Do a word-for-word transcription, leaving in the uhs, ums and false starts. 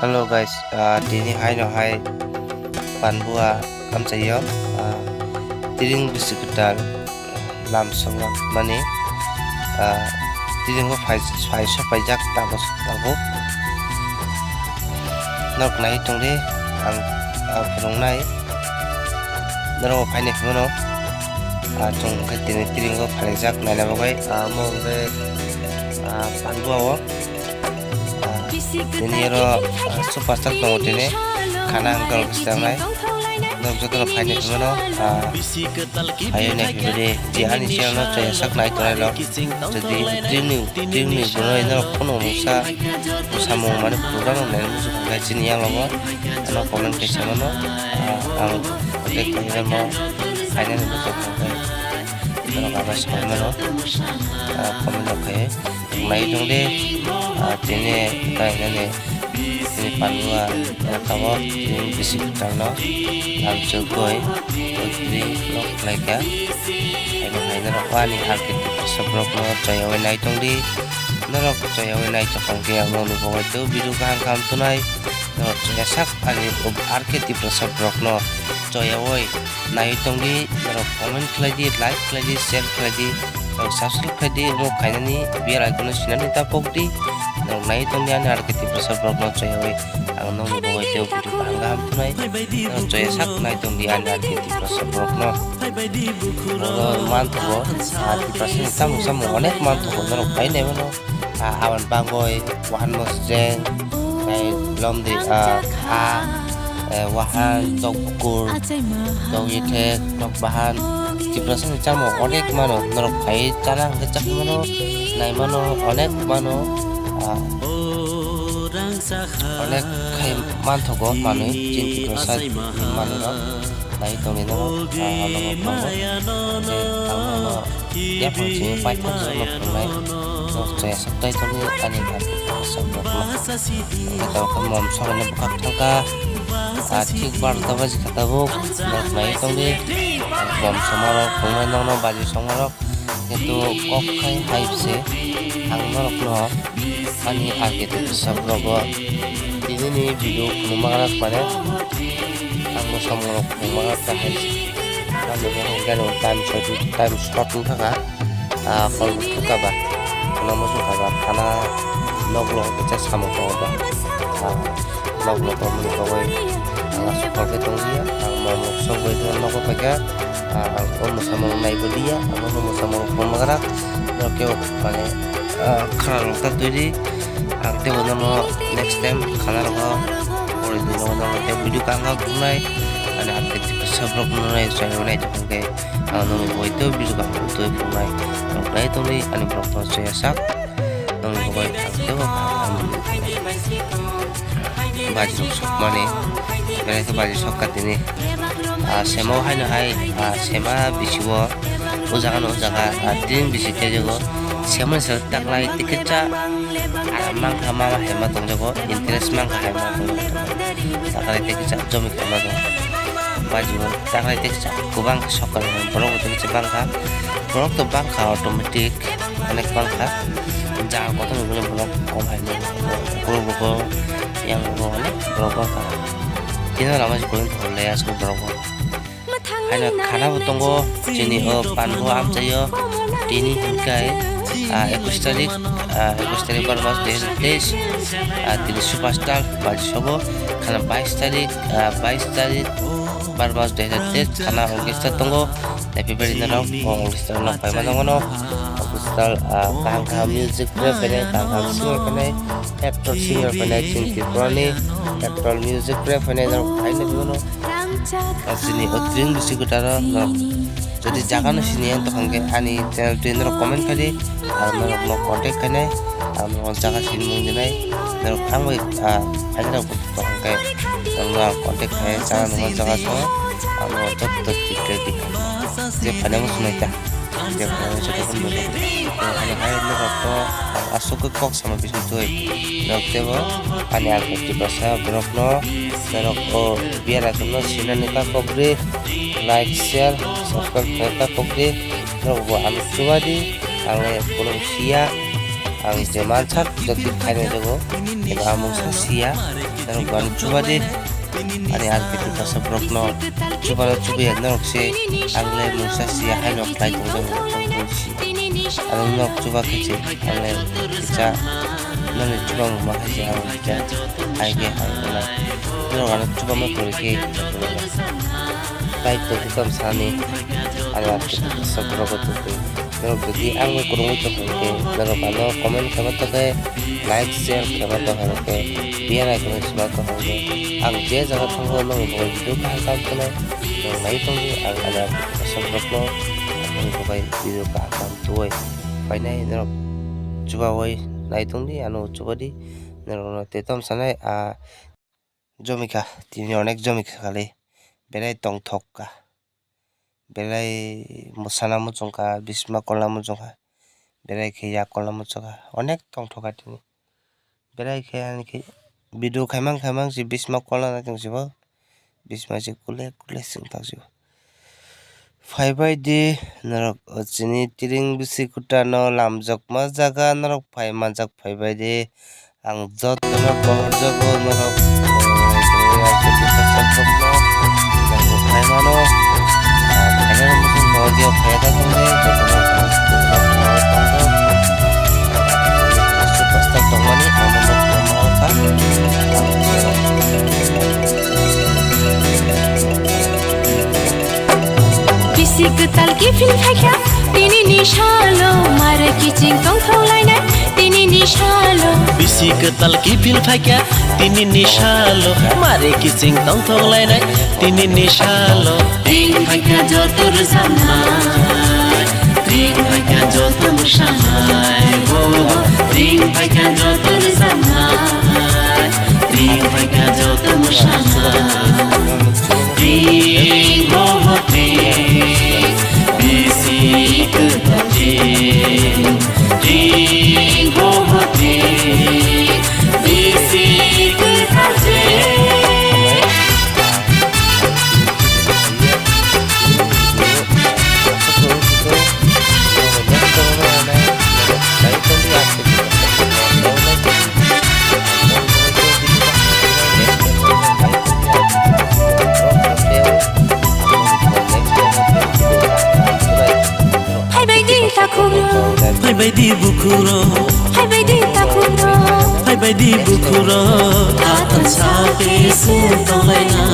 Hello guys, ah, tini haino hai Panbua amchaio, ah, tring bisi kwtal lamsongo mani, ah, tringbo phai, phai sopaijak tabuk tabuk. Norok nai tongdi, ang, ang phunuknai. Norok phaini hwnmano, ah, chwng khe tini tringbo phaijak naina bagwi, ah, omo hwnkhe, ah, Panbua o. Ah, tini oro, ah, superstar tongo tini, khana hwnkhe rok swchangnai. Norok jotono phaini hwnmano, ah, phaio naiphaidi, je ani channel no chaya sak nai tongnai rok. Jodi tringni, tringni borok norok phano mungsa, mungsa mung mani program rok nai muchung kha chini yang logo, ano comment khe samano, ah, ang tei kaitorno phainani muchung kha khe norok abo sai mano, ah, comment rok khe. Nai tongdi, ah, tini kainani, tini Panbua elkao tini bisi kwtalno lamchugwi twi nok khlaikha. Abo hai norok ani R K T Tiprasa borokno choyaui nai tongdi. Norok choyaui nai tongkha khe ang nokni bagwi tei video kaham kaham twnai. Norok choya sak ani R K Tiprasa borokno choyaui naiwi tongdi, norok comment khlaidi, like khlaidi, share khlaidi, norok subscribe khlaidi, omo khainani bell icon-o sinani ta pokdi, norok naiwi tongdi ani R K Tiprasa borokno choyaui ang nokni bagwi tei video kaham kaham thwnai, norok choya sak nai tongdi ani R K Tiprasa borokno. Oro manthogo, ah, Tiprasani chamung chamung onek manthogo, norok pai nai mano. Ah, aboni bagwi wahan mosreng, tei lomdi, ah, kha, eh, wahan, tok bukur, tok yethek, tok bahan. Tiprasani chamung onek mano, norok phaiwi chana hwnkhe chakhe mano, nai mano, onek mano, ah, onek khai manthogo manwi, chini Tiprasa manwirok. Nai tongdi norok, ah, abo no tongo. Je ang nono yaphang simi paithak jora no phunuknai. Norok choya sak tai tongdi ani R K Tiprasa borokno. Hwnkhe tamo khe mom songwi no bwkhak thangkha. Ah, thik barota baji kha tabuk. Norok nai tongdi. Mom songmarok phunuknai nokno baji songmarok. Kintu kok khai hai se ang norokno ani R K Tiprasa borok o tini ni video phunukma gana mane ang bo samung rok phunukma gana hai se. Ang bo gana time short, time short wngkha kha, ah, kol bo thukha ba, khana muchung kha ba, khana nok lo kisa samung tongo ba, ah, nok lo tongmani bagwi ang aswk kol khe tong liya, ang mom rok sok bai khe nogo paikha. Ah, ang o mwsamung naibo liya, ang o mwsamung phunukma gana, norok kebo mane, ah, khana rok ta twi di, ang teibo nono next time khana rogo pori di nogo nono tei video kaham kaham phunuknai, ani update sabrok nunai chai nai tongkha khe ang nono bai tei video kaham twi phunuknai, norok nai tongdi ani vlog no chaya sak. Nokni bagwi ang teibo kaham baji rok sokmani, belai khe baji sokha tini. Ah, sema o haino hai, ah, sema bisi o, o jaga no o jaga, ah, tini bisi khe jago. Sema ni sal taklai tikhe cha, ah, mangkha mama hai ma tongjago, interest mangkha hai ma tongjago. Taklai tikhe cha jomi khe ma tong. Baji o taklai tikhe cha kwbang khe sokha borok bo tikhe cha bangkha. Borok to bangkha automatic. Onek bangkha, jaga kotor ni borok kom hai borok bo yang bo onek borok bangkha. Tini lama si kotor le asuk borok bo. Haino khana bo tongo, chini o pan bo amchaio, tini hwnkhe, ah, ekus tarik, ah, ekus tarik bar mas dui hazar teis, ah, tini superstar baji sobo, khana bais tarik, ah, bais tarik bar mas dui hazar teis, khana orchestra tongo. Happy birthday norok, o orchestra norok paima nangmano. Official, ah, kaham kaham music rap phainai, kaham kaham singer phainai, actor singer phainai, chini Tripurani actor music rap phainai norok phainai phano. Ah, chini o tring bisi kwtaro norok jodi jaga no sini yang tokang khe ani channel twi norok comment khai di, ah, norok no contact khainai, ah, norok jaga sini mung dinai, norok thang bai, ah, phainai rok. Tongkhe norok contact khai chana nungma jaga tongo, ang norok joto twi khe di. Je phainai muchunai ta, je phainai muchunai ta, ani hai norok to aswk khe kok sama bising twi. Norok teibo ani R K Tiprasa borokno norok o biyar akhorno sinani kha kok di, like, share, subscribe khaina kha kok di. Norok bo ano chuba di, ang le bolong siya. Ang je mansak jotoni khainai jago, eba ang mungsa siya, norok bo ano chubadi. Ani R K T Basa borokno chubano chubiya, norok se ang le mungsa siya haino khlai tongjago, ang si. Ano norok chuba khe se ang le kisa, noni chubamung ma khe se ang kisa hai khe ang wngnai. Norok ano chubama kwrwi khe tei to tei tamo sani ano R K T Basa borok tongwi. Norok jodi ang bai kwrwngwi tongkha hwnkhe, norok ano comment khaima tongkhe, like, share khaima tongkha hwnkhe, bell icon sima tongkha hwnkhe, ang je jaga thango, norok bo video kaham kaham khwnai, norok nai tongdi, ang ani application rokno, ang bo bai video kaham kaham tubui phainai, norok chubaui nai tongdi, ano chubadi, norokno tei tamo sanai, a, jomikha, tini onek jomikha kali, belai tongthok kha. Belai mwsana muchungkha, bisma kolna muchungkha, belai khe yak kolna muchungkha, onek tongthokha tini. Belai khe ani khe video khaimang khaimang se bisma kolna nai tong se bo, bisma se kule kule chwng tang se bo. Phaibai di norok o chini tiring bisi kutano lamjokma jaga norok phai manjak phaibai di. Ang jotono pohorjago norok, eh, ang bo phaimano, ah, phainani muchung audio phaiya da tongdi, jotono pastu pasta tongmani, ang bo tongmani kha. Bisi kwtal kiphil phaikha, tini ni salo, mare kiching tongthok lainai, tini ni salo. Bisi kwtal kiphil phaikha, tini ni salo, mare kiching tongthok lainai, tini ni salo. Ring phaikha joto rwchapnai, ring phaikha joto mwsanai, bo, bo, ring phaikha joto rwchapnai, ring phaikha joto mwsanai. Ring, oh, ring, bisi kwtal ring. Ring, oh, ring, bisi kwtal ring. Phaibai di takhukno. Phaibai di bukhukno. Phaibai di takhukno. Phaibai di bukhukno. Athan sa te se tonglaina.